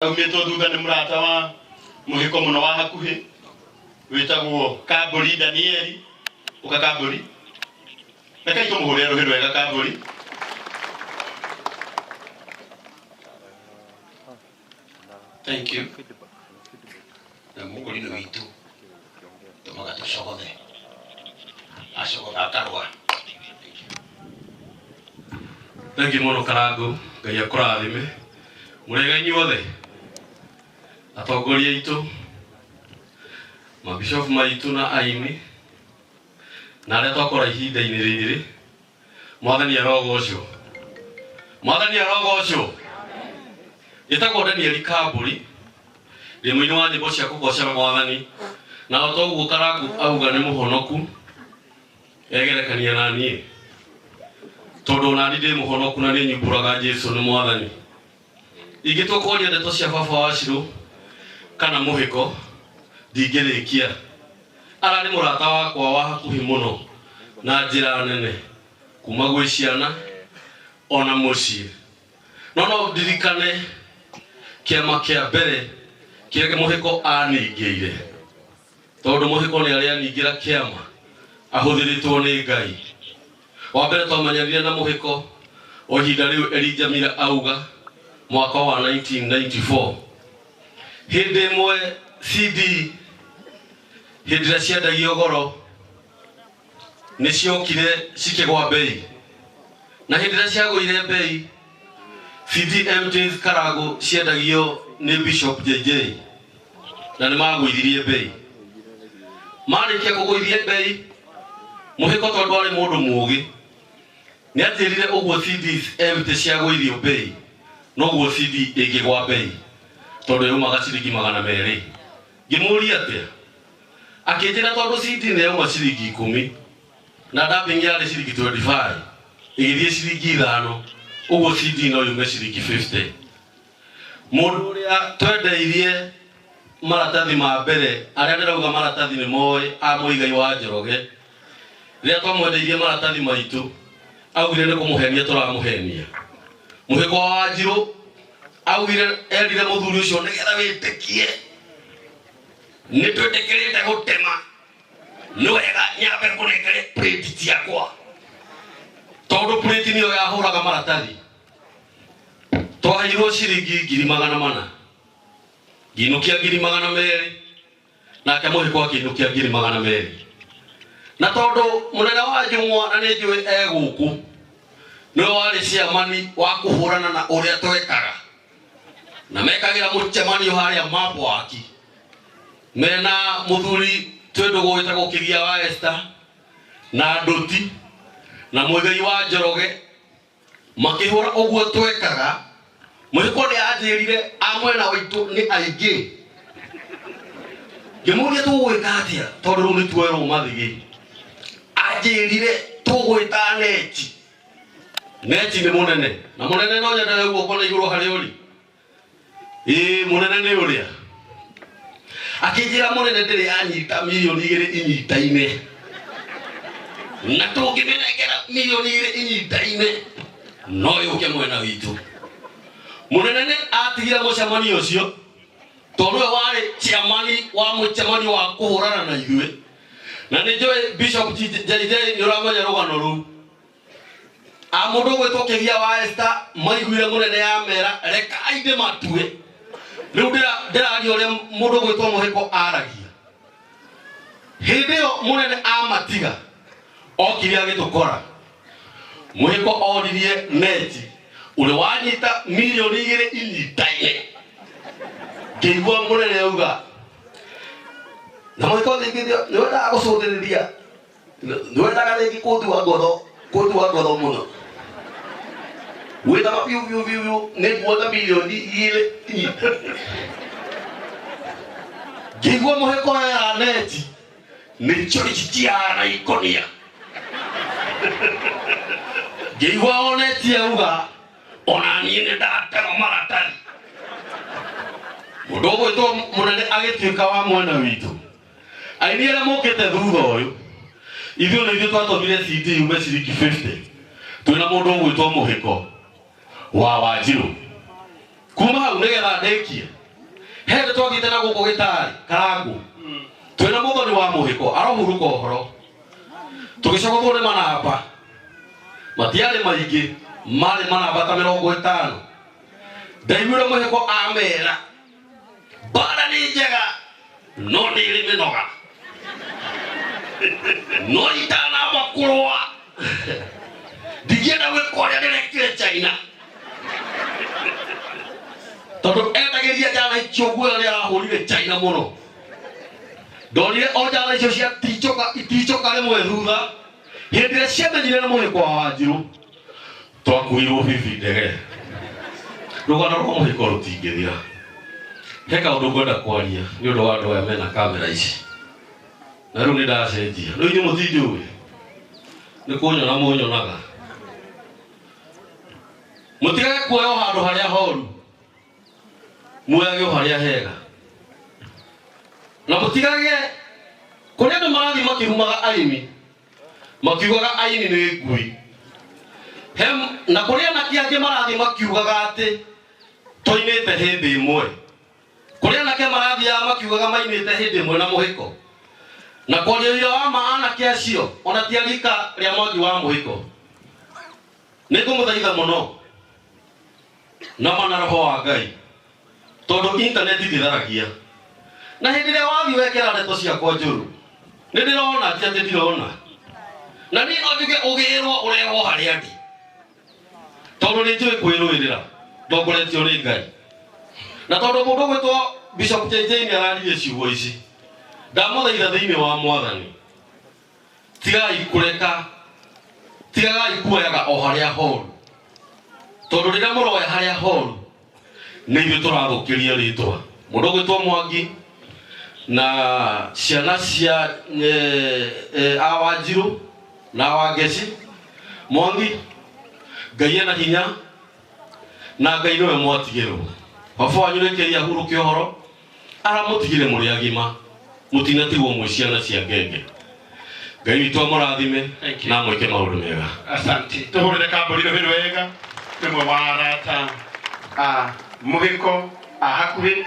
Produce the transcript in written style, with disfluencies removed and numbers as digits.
Aumĩtwo thutha nĩ mũrata wa mũhĩko mũno wa hakuhĩ wĩtagwo Kambũri Danieli. Ũka Kambũri, rekei tũmũhũrĩre rũhĩ rwega Kambũri. Thank you. Na mũkũrinũ witũ tũmaga tũcogothe acogotha akarũa. Thank you mũno Karangũ, Ngai akũrathime. Mũrĩega inyuothe, atongoria aitũ, mabishofu maitũ na aini, na arĩa twakora ihinda-inĩ rĩrĩ, Mwathani arogocwo. Mwathani arogocwo. Njĩtagwo Danieli Kambũri, ndĩ mũini wa nyĩmbo cia kũgoca Mwathani, na o ta ũguo Karangũ auga nĩ mũhonoku, egerekania na niĩ tondũ ona niĩ ndĩ mũhonoku na nĩ nyumbũraga Jesu nĩ Mwathani. Ingĩtua kwaria ndeto cia baba wa Shiro kana mũhĩko ndingĩrĩkia. Ararĩ mũrata wakwa wa hakuhĩ mũno na njĩra nene kuma gwĩ ciana ona mũciĩ. No no ndirikane kĩama kĩa mbere kĩrĩa mũhĩko aningĩire. Tondũ mũhĩko nĩ arĩ aningĩra kĩama ahũthĩrĩtwo nĩ Ngai. Wa mbere twamenyanire na mũhĩko o ihinda rĩu Elijah Mira auga mwaka wa 1994. Hĩndĩ ĩmwe CD hĩndĩ ĩrĩa ciendagio goro nĩ ciokire cikĩgwa mbei, na hĩndĩ ĩrĩa ciagũire mbei CD MJs Karangũ ciendagio nĩ Bishop JJ na nĩ magũithirie mbei. Marĩkia kũgũithia mbei, mũhĩko tondũ arĩ mũndũ mũũgĩ nĩ anjĩrire ũguo CDs empty ciagũithio mbei noguo CD ĩngĩgwa mbei tondũ yaumaga ciringi 200. Ngĩmũria atĩa? Akĩnjĩra tondũ CD nĩ yauma ciringi 10 na dubbing yarĩ ciringi 25 ĩgĩthiĩ ciringi 5, ũguo CD no yume ciringi 50. Mũndũ ũrĩa twendeirie maratathi ma mbere, arĩa ndĩrauga maratathi nĩ moĩ, a Mũigai wa Njoroge, rĩrĩa twamwendeirie maratathi maitũ augire nĩ kũmũhenia tũramũhenia. Mũhĩko wa Wanjirũ augire, erire mũthuri ũcio nĩgetha wĩtĩkie nĩ twĩtĩkĩrĩte gũtema, nĩ wega nyambe ngũnengere plate ciakwa, tondũ plate nĩyo yahũraga maratathi. Twaheirwo ciringi 400,000, nginũkia 200,000, nake mũhĩko akĩinũkia 200,000. Na tondũ mũnene wa Njũng'wa na nĩ njũĩ e gũkũ, nĩwe warĩ ciamani wa kũhũrana na ũrĩa twekaga, na mekagĩra mũcemanio harĩa Mabwaki mena mũthuri twĩ ndũgũ wĩtagwo Kĩgia wa Esther na Ndũti na Mũigai wa Njoroge, makĩhũra ũguo twekaga. Mũhĩko nĩ anjĩrire a mwena waitũ nĩ aingĩ. Ngĩmũria tũgwĩka atĩa tondũ rĩu nĩ tuoerwo mathigĩ. Anjĩrire tũgwĩta neti. Neti nĩ mũnene, na mũnene no nyendere guoko na igũrũ harĩa ũrĩ. Ĩĩ mũnene nĩ ũrĩa. Akĩnjĩra mũnene ndĩrĩ anyita 2 mirioni inyitaine, na tũngĩmĩnengera 2 mirioni inyitaine no yũke mwena witũ. Mũnene nĩ atigire mũcemanio ũcio tondũ we warĩ chairman wa mũcemanio wa kũhũrana na ithuĩ, na nĩ njũĩ Bishop JJ nĩ ũramenya rũgano rũu. A mũndũ ũgwĩtwo Kĩgia wa Esther maiguire mũnene ya mera reka ainde matue. Rĩu ndĩraria ũrĩa mũndũ ũgwĩtwo Mũhĩko aragia. Hĩndĩ ĩyo mũnene amatiga okire agĩtũkora. Mũhĩko oririe neti ũrĩa wanyita 2 mirioni inyitaine. Ngĩigua mũnene auga na Mũhĩko rĩngĩ nĩ wendaga gũcũthĩrĩria, nĩ wendaga rĩngĩ kũndua ngoro, kũndua ngoro mũno. Wĩtama biũ biũ biũ biũ nĩ nguona 2 mirioni inyitaine. Ngĩigua Mũhĩko era neti nĩ George Tiara ikonia. Ngĩigua oneti auga ona niĩ nĩ ndatema maratathi. Mũndũ ũgwĩtwo mũnene agĩtuĩka wa mwena witũ. Aini arĩa mokĩte thutha ũyũ, ithuĩ nĩ ithuĩ twatũmire CD yume ciringi 50 twĩna mũndũ ũgwĩtwo Mũhĩko wa Wanjirũ. Kuma hau nĩgetha ndĩkie, he hĩndĩ twathiĩte na gũkũ gĩtarĩ Karangũ, twĩna mũthoni wa mũhĩko arohurũka ũhoro, tũgĩcogothwo nĩ manamba, matiarĩ maingĩ, marĩ manamba ta 50. Ndaiguire mũhĩko amera mbara nĩ njega no nĩ ĩrĩ mĩnoga, no itanamba kũrũa ndingĩenda gwĩka ũrĩa ndĩrekire China, tondũ endagĩria njara icio guoya nĩ arahũrire China mũno. Ndonire o njara icio ciatinjoka itinjoka rĩmwe thutha hĩndĩ ĩrĩa ciamenyire nĩ mũhĩko wa Wanjirũ, twakuirwo bibi ndege. Rũgano rwa mũhĩko rũtingĩthira. He kaũndũ ngwenda kwaria nĩ ũndũ wa andũ aya mena kamera ici, na rĩu nĩ ndacenjia, rĩu inyuĩ mũtinjũĩ, nĩ kũnyona mũnyonaga. Mũtigage kuoya o handũ harĩa horu, muoyage o harĩa hega, na mũtigage kũrĩa andũ marathiĩ makirumaga aini, makiugaga aini nĩ ngui. Na kũrĩ anake angĩ marathiĩ makiugaga atĩ twainĩte hĩndĩ ĩmwe, kũrĩ anake marathiaga makiugaga mainĩte hĩndĩ ĩmwe na mũhĩko, na kwaria ũira wa ma anake acio ona ti a rika rĩa Mwangi wa mũhĩko. Nĩ ngũmũthaitha mũno na mana roho wa Ngai, tondũ intaneti ndĩtharagia, na hĩndĩ ĩrĩa wathiĩ wekĩra ndeto ciakwa njũru nĩ ndĩrona, ti atĩ ndirona, na niĩ no njuge ũgĩrwo ũrehwo harĩa ndĩ, tondũ nĩ njũĩ kwĩrũĩrĩra ndongoretio nĩ Ngai. Na tondũ mũndũ ũgwĩtwo Bishop JJ nĩ araririe ciugo ici, ndamũthaitha thĩinĩ wa Mwathani, tigai kũreka, tigagai kuoyaga o harĩa horu, tondũ rĩrĩa mũroya harĩa horu nĩ ithuĩ tũrathũkĩria rĩtwa. Mũndũ ũgwĩtwo Mwangi na ciana cia a Wanjirũ na Wangeci, Mwangi, Ngai ena hinya na Ngai nĩwe mwatigĩrwo. Baba wanyu reke ahurũke ũhoro, aramũtigire mũrĩ agima, mũtinatigwo mwĩ ciana cia ngenge. Ngai witũ amũrathime Thank you. na amwĩke maũndũ mega. Asante. Tuhurire kamburi rũhĩ rwega, rĩmwe wa arata a mũhĩko a hakuhĩ.